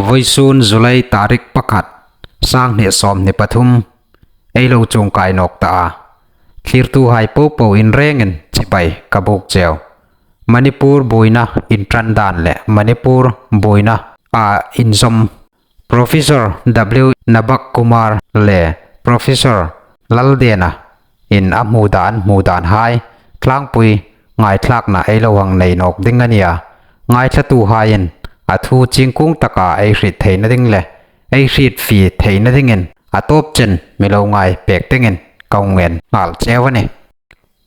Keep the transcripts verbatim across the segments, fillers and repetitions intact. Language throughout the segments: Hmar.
Vawisun July tarik pakhat, sanghni sawmhni pathum, ei lo chuongkai nawk ta a. Thlirtuhai popo in rengin chibai ka buk cheu. Manipur buoina inṭan dan le Manipur buoina a inzawm Professor W Nabak Kumar le Professor Laldena in a hmu dan, hmu dan hai tlangpui ngaithlakna ei lo hang nei nawk ding a nia. Ngaithlatuhaiin a thu chingkung taka ei hriet theina ding le ei hriet fie theina dingin a tawp chen mi lo ngai pek dingin ka hung ngen nghal cheu a nih.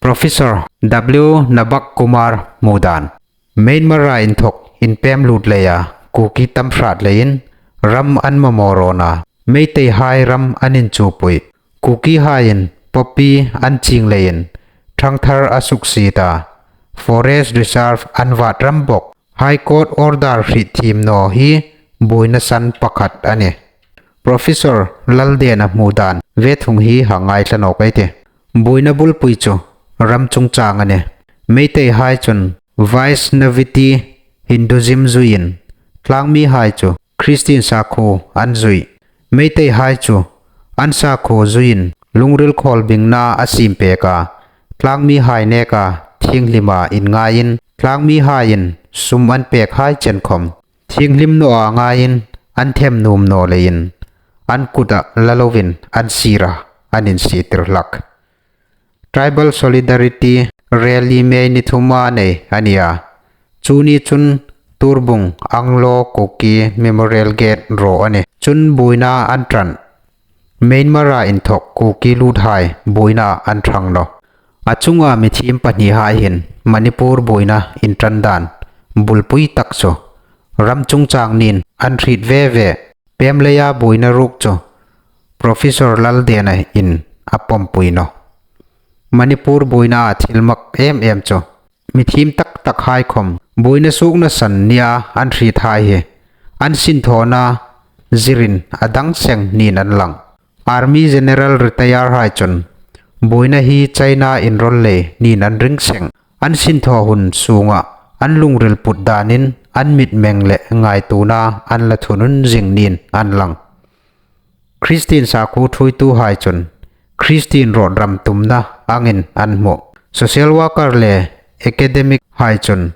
Professor W Nabak Kumar hmu dan. Myanmar-a inthok inpem lut leia Kuki tam hrat leiin ram an mamaw rawn a, Meiteihai ram an inchupui. Kukihaiin poppy an ching leiin ṭhangthar a suksiet a, Forest Reserve an vat ram bawk. High Court order hriet thiem naw hi buoina san pakhat a nih. Professor Laldena hmu dan ve thung hi hang ngaithla nawk ei tih. Buoina bulpui chu ram chungchang a nih. Meiteihai chun Vaishnavity Hinduism zuiin, tlangmihai chu Christian sakhuo an zui. Meiteihai chu an sakhuo zuiin lungril khawlbingna a siem pek a, tlangmihai neka thienghlima inngaiin tlangmihaiin sum an pekhai chen khawm thienghlim nawna ngaiin an them nuom naw leiin an kuta la lovin an sira an insietir hlak. Tribal Solidarity Rally May ni thuma nei a nia. Chu ni chun Turbung Anglo Kuki Memorial Gate raw a nih. Chun buoina an ṭan. Myanmar-a inthok Kuki luthai buoina an ṭhang naw. A chunga mi thiem pahnihai hin Manipur buoina inṭan dan bulpui tak chu ram chungchang niin an hriet ve ve. Pem leia buoina ruok chu Professor Laldena in a pawmpui naw. Manipur buoina a thilmak em em chu mi thiem tak tak hai khawm buoina suokna san nia an hriethai hi an sinthawna zirin a dang seng niin an lang. Army General Retire hai chun buoina hi China inrawl lei niin an ring seng. An sinthaw hun sunga an lungril put danin an mitmeng le ngaituona an la thunun zing niin an lang. Christian sakhuo ṭhuoituhai chun Christian rawt ram tumna angin an hmu. Social worker le academic hai chun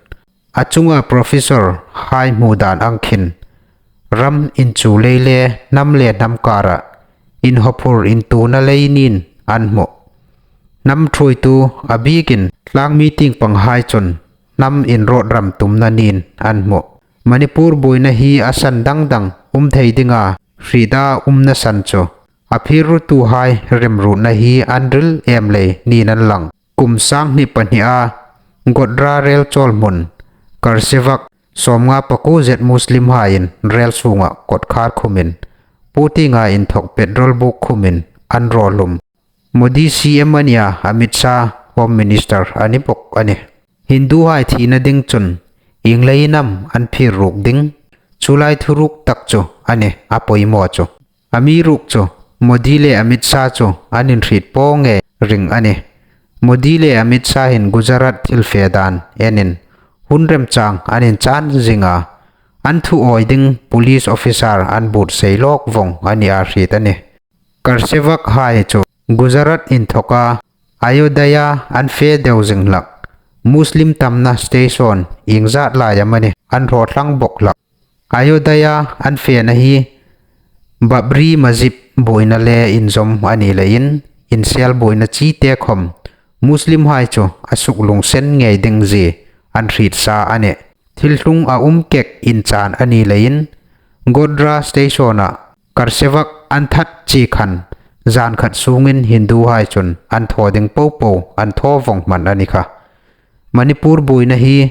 a chunga professor hai hmu dan ang khin ram inchu lei le hnam le hnam kara inhawphur intuona lei niin an hmu. Hnam ṭhuoitu a bikin tlangmi tieng panghai chun hnam inrawt ram tumna niin an hmu. Manipur buoina hi a san dang dang um thei dinga hrieta umna san chu a phirrutuhai remruotna hi an ril em lei niin an lang. Kum sanghni pahnia Godhra rel chawl hmun Karsevak sawmnga pakuo zet Muslimhaiin rel sunga kawtkhar khumin, puotienga inthok petrol buk khumin an raw hlum. Modi C M a nia, Amit Shah Home Minister a ni bawk a nih. Hinduhai thina ding chun ieng leiin am an phirruk ding? Chu lai thuruk tak chu a nih a poimaw chu. Amiruokchu Modi le Amit Shah chu an inhriet pawl ngei ring a nih. Modi le Amit Shah hin Gujarat thil fe dan enin hun remchang an inchan zing a, an thu awi ding police officer an buotsai lawk vawng a nia hriet a nih. Karsevakhai chu Gujarat inthoka Ayodhya an fe deu zing hlak. Muslim tamna station iengzat lai amanih an hraw thlang bawk hlak. Ayodhya an fena hi Babri Masjid buoina le inzawm a ni leiin, insel buoina chite khawm Muslimhai chu a suk lungsen ngei ding zie an hriet sa a nih. Thil hlung a um kek inchan a ni leiin, Godhra station-a Karsevak an that chie khan zan khat sungin Hinduhai chun an thaw ding popo an thaw vawng hman a ni kha. Manipur buoina hi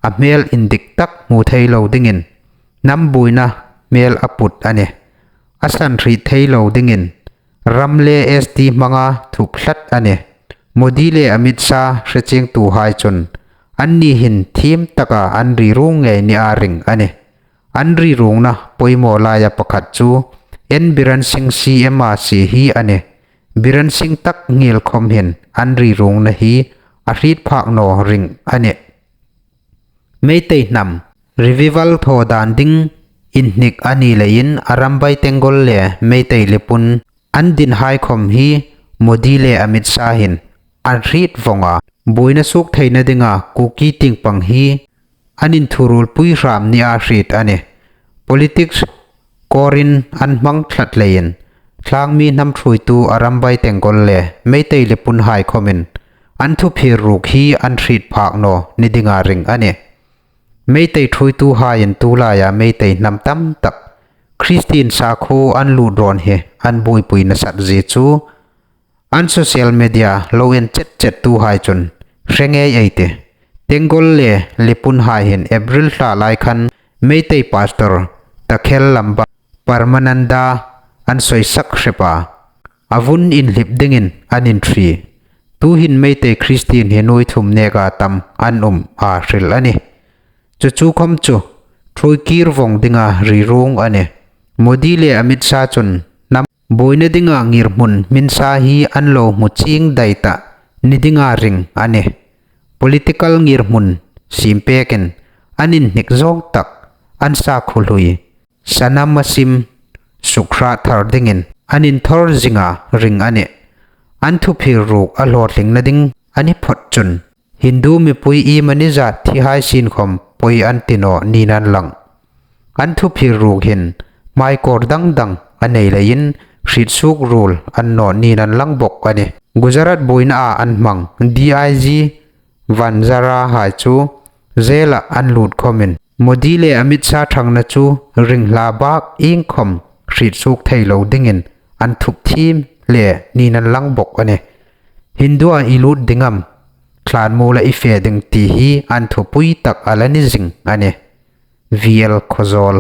a hmel indik tak hmu thei lo dingin, hnam buoina hmel a put a nih. A san hriet thei lo dingin, ram le S T hmanga thup hlat a nih. Modi le Amit Shah hrechiengtuhai chun anni hin thiem taka an rirung ngei nia ring a nih. An rirungna poimaw laia pakhat chu N Biren Singh C M a sie hi a nih. Biren Singh tak ngil khawm hin an rirungna hi a hriet phak naw ring a nih. Meitei hnam revival thaw dan ding inhnik a ni leiin Arambai Tenggol le Meitei Lipun an dinhai khawm hi Modi le Amit Shah hin an hriet vawng a. Buoina suok theina dinga Kuki tieng pang hi an inthuruolpui hram nia hriet a nih. Politics kawrin an hmang tlat leiin thlangmi hnam ṭhuoitu Arambai Tenggol le Meitei Lipunhai khawmin an thuphir ruok hi an hriet phak naw ni dinga ring a nih. Meitei ṭhuoituhaiin tulaia Meitei hnam tam tak Christian sakhuo an lut rawn hi an buoipui nasat zie chu an social media lo en chet chettuhai chun hre ngei ei tih. Tenggol le Lipunhai hin April thla lai khan Meitei pastor Takhel Lamba Paramananda an sawisak hrep a, a vun inhlip dingin an inṭhi. Tuhin Meitei Christian hi nuoi thum neka tam an um a hril a nih. Chu chu khawm chu ṭhuoi kir vawng dinga ri ruong a nih. Modi le Amit Shah chun hnam buoina dinga ngirhmun hminsa hi an lo hmu chieng dai ta ni dinga ring a nih. Political ngirhmun siem pekin an inhnik zawng tak an sakhuo hlui, sanam a sim, sukhrah thar dingin an inthawr zinga ring a nih. An thuphir ruok a hlawtlingna ding a ni phawt chun Hindu mipui iemani zat thihai sien khawm pawi an ti naw niin an lang. An thuphir ruok hin hmaikawr dang dang a nei leiin hriet suok ruol a ni naw niin an lang bawk a nih. Gujarat buoinaa an hmang D I G Vanzarahai chu jail-ah an lut khawmin Modi le Amit Shah ṭhangna chu ring hla bak iengkhawm hriet suok thei lo dingin an thup thiem le niin an lang bawk a nih. Hindua i lut ding am, thlanmuola i fe ding ti hi an thupui tak a la ni zing a nih. V L Khawzawl.